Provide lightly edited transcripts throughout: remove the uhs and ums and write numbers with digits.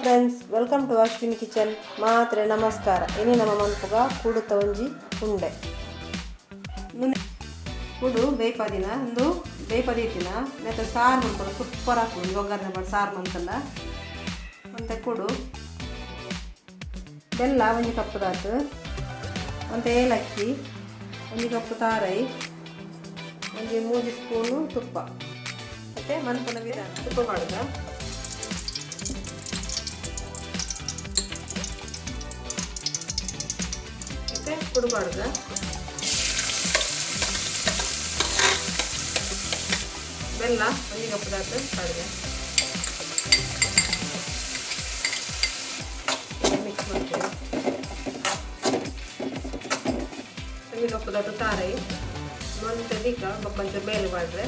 Friends, welcome to Ashwini kitchen. ಮಾತ್ರೆ ನಮಸ್ಕಾರ. ಇನಿ ನಮ್ಮ ಮನ್ಪುಗ ಕುಡುತ ಒಂಜಿ ಉಂಡೆ ಕುಡು ಬೇಯ್ಪದಿನ ಒಂದು ಬೇಯ್ಪದಿತ್ತಿನ ನೆತ್ತ ಸಾರು ಮನ್ಪುಡು ಸೂಪರ್ ಹಾಕು ಒಗ್ಗರಣೆ ಮಾಡಿ ಸಾರು ಮಂತಲ್ಲ ಒಂತೆ ಕುಡು ಬೆಲ್ಲ ಒಂಜಿ ಕಪ್ಪುದಾತು, ಒಂತೆ ಏಲಕ್ಕಿ, ಒಂಜಿ ಕಪ್ಪು ತಾರೈ, ಒಂಜಿ 3 ಸ್ಪೂನು ತುಪ್ಪ. ಮತ್ತು ಮನ್ಪುನ ವಿಧಾನ ತುಪ್ಪ ಮಾಡುದ. ಮತ್ತು ಕುಡು ಮಾಡುದ. ಬೆಲ್ಲ ಒಂಜಿ ಕಪ್ಪುದಾತು ಪಾಡುದ. ಮಿಕ್ಸ್ ಮಾಡ್ತೇವೆ. ಒಂಜಿ ಕಪ್ಪುದಾತು ತಾರೈ ಒಂತೆ ದೀಕ ಬೊಕ್ಕೊಂಚೂರು ಮೇಲೆ ಪಾಡ್ರೆ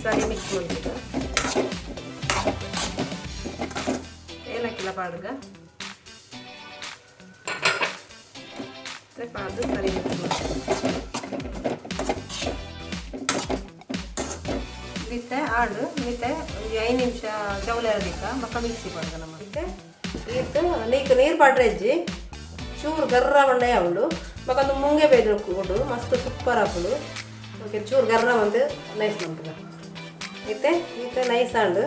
ಸರಿ ಮಿಕ್ಸ್ ಮಾಡ್ತದೆ. ಏಲಕ್ಕಿಲ್ಲ ಪಾಡುಗ ಪಾಡ್ದು ಸರಿ ಮಿಕ್ಸ್ ಮಾಡ್ತದೆ. ಮಿತ್ತೆ ಆಡು ಮಿತ್ತೆ ಒಂಜಿ 5 ನಿಮಿಷ ಚೌಲೆ ದಿಕ್ಕ ಬೊಕ್ಕ ಮಿಕ್ಸಿ ಪಾಡ್ದ ನಮ್ಮ. ಮತ್ತೆ ಈತ್ ನೀಕ್ ನೀರು ಪಾಡ್ರೆ ಇಜ್ಜಿ ಚೂರು ಗರ್ರ ಬಂಡೆ ಉಂಡು. ಬೊಕ್ಕ ಮುಂಗೆ ಬೇಯ್ದು ಕೊಡು ಮಸ್ತ್ ಸೂಪರ್ ಆಪುಂಡು. ಓಕೆ, ಚೂರು ಗರ್ರ ಬಂದು ನೈಸ್ ಮಂತದ. ಇತ್ತೆ ಈತ ನೈಸ್ ಆಂಡು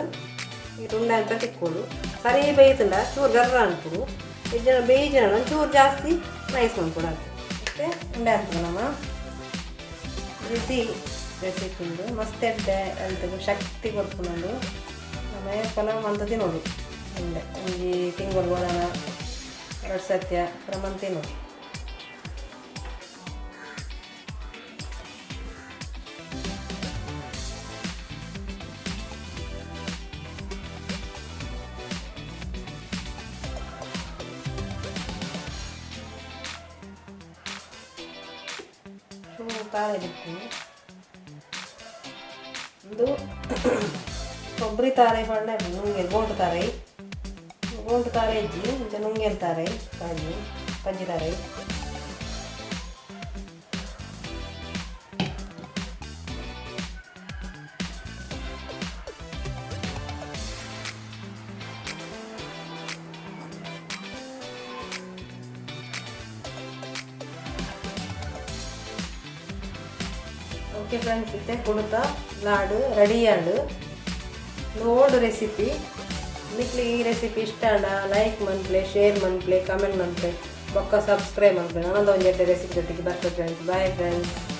ಈತ ಉಂಡೆ ಅಂತ ತಿಕ್ಕೋಡು. ಸರಿ ಬೇಯ್ತುಂಡ ಚೂರು ಗರ್ರ ಅನ್ಪುಡು ಇಜ್ಜನ ಬೇಯ್ಜನ ಚೂರು ಜಾಸ್ತಿ ನೈಸ್ ಮನ್ಪುಡು ಅದು. ಮತ್ತೆ ಉಂಡೆ ಆಗ್ತದೆ ನಮ್ಮ ಬಿಸಿ ರೆಸಿಪಿ. ಉಂಡು ಮಸ್ತ್ ಎಡ್ಡೆ ಅಂತ ಶಕ್ತಿ ಕೊರ್ಪುನಂಡು. ನಮ್ಮ ಏಪಲ ಮಂತ ತಿನ್ನೋಡು ಉಂಡೆ. ಒಂಜಿ ತಿಂಗಳು ವರನ 2 ಸತ್ಯ ಪ್ರಮಾಣ ತಿನ್ನೋಡು. ಚೂರು ತಾಳೆ ಬಿಟ್ಟು ಒಂದು ಕೊಬ್ಬರಿ ತಾರೆ ಪಂಡ ನುಂಗೇಲ್ ಗೋಂಟು ತಾರೈ, ಗೋಂಟು ತಾರೆ ಇಜ್ಜಿ ಇಂಚ ನುಂಗೇಲ್ ತಾರೈ ಕಾಜಿ ಪಜ್ಜಿ ತಾರೈ. ಓಕೆ ಫ್ರೆಂಡ್ಸ್, ಇತ್ತೆ ಕುಡುತ ಲಾಡು ರೆಡಿ ಆಂಡು. Old recipe. ನಿಕ್ಲೆ ಈ ರೆಸಿಪಿ ಇಷ್ಟ ಆಂಡ ಲೈಕ್ ಮನ್ಪ್ಲೆ, ಶೇರ್ ಮನ್ಪ್ಲೆ, ಕಮೆಂಟ್ ಮನ್ಪ್ಲೆ, ಬೊಕ್ಕ ಸಬ್ಸ್ಕ್ರೈಬ್ ಮನ್ಪ್ಲೆ. ನಾನೊಂದು ಒಂಜೆಡ್ಡೆ ರೆಸಿಪಿ ಜೊತೆಗೆ ಬರ್ತದೆ ಫ್ರೆಂಡ್ಸ್. Bye friends.